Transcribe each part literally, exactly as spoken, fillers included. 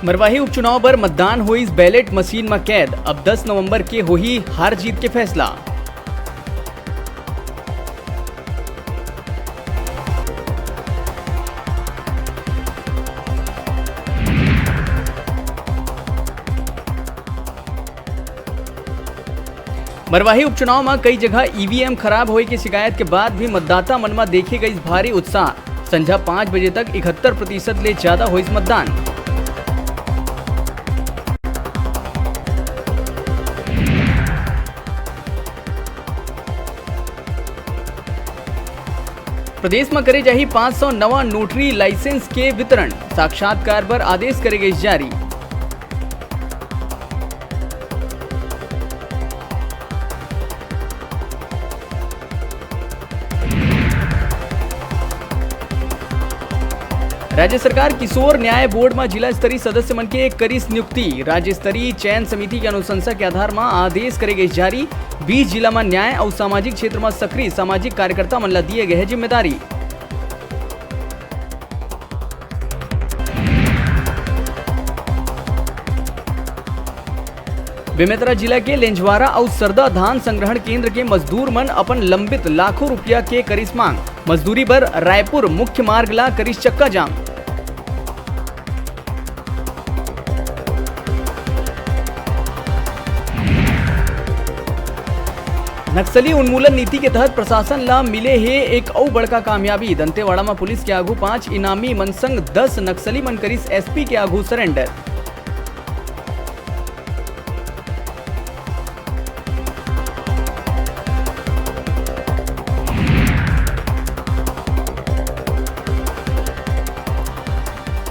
मरवाही उपचुनाव बर मतदान होइस बैलेट मशीन म कैद, अब दस नवंबर के होही हार जीत के फैसला। मरवाही उपचुनाव म कई जगह ईवीएम खराब होए के शिकायत के बाद भी मतदाता मन म देखे गइस भारी उत्साह। संझा पाँच बजे तक इकहत्तर प्रतिशत ले ज्यादा होइस मतदान। प्रदेश म करे जाही पाँच सौ नवा नोटरी लाइसेंस के वितरण, साक्षात्कार बर आदेश करे गइस जारी। राज्य सरकार किशोर न्याय बोर्ड म जिला स्तरीय सदस्य मन के करिस नियुक्ति। राज्य स्तरीय चयन समिति के अनुशंसा के आधार म आदेश करे गइस जारी। बीस जिला म न्याय अउ सामाजिक क्षेत्र म सक्रिय सामाजिक कार्यकर्ता मन ल दिए गए हे जिम्मेदारी। बेमेतरा जिला के लेंजवारा अउ सरदा धान संग्रहण केंद्र के मजदूर मन अपन लंबित लाखों रुपया के करिस मांग। मजदूरी बर रायपुर मुख्य मार्ग ला करिस चक्का जाम। नक्सली उन्मूलन नीति के तहत प्रशासन ला मिले हे एक अउ बड़का कामयाबी। दंतेवाड़ा म पुलिस के आगू पांच इनामी मन संग दस नक्सली मन करिस एसपी के आगू सरेंडर।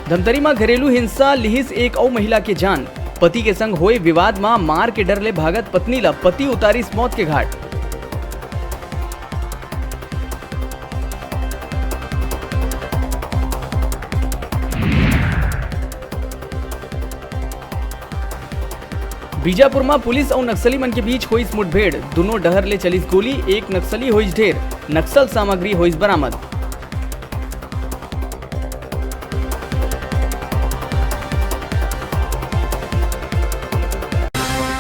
धमतरी म घरेलू हिंसा लिहिस एक अउ महिला के जान। पति के संग होए विवाद म मार के डर ले भागत पत्नी ल पति उतारिस मौत के घाट। बीजापुर म पुलिस अउ नक्सली मन के बीच होइस मुठभेड़, दुनों डहर ले चलिस गोली, एक नक्सली होइस ढेर, नक्सल सामग्री होइस बरामद।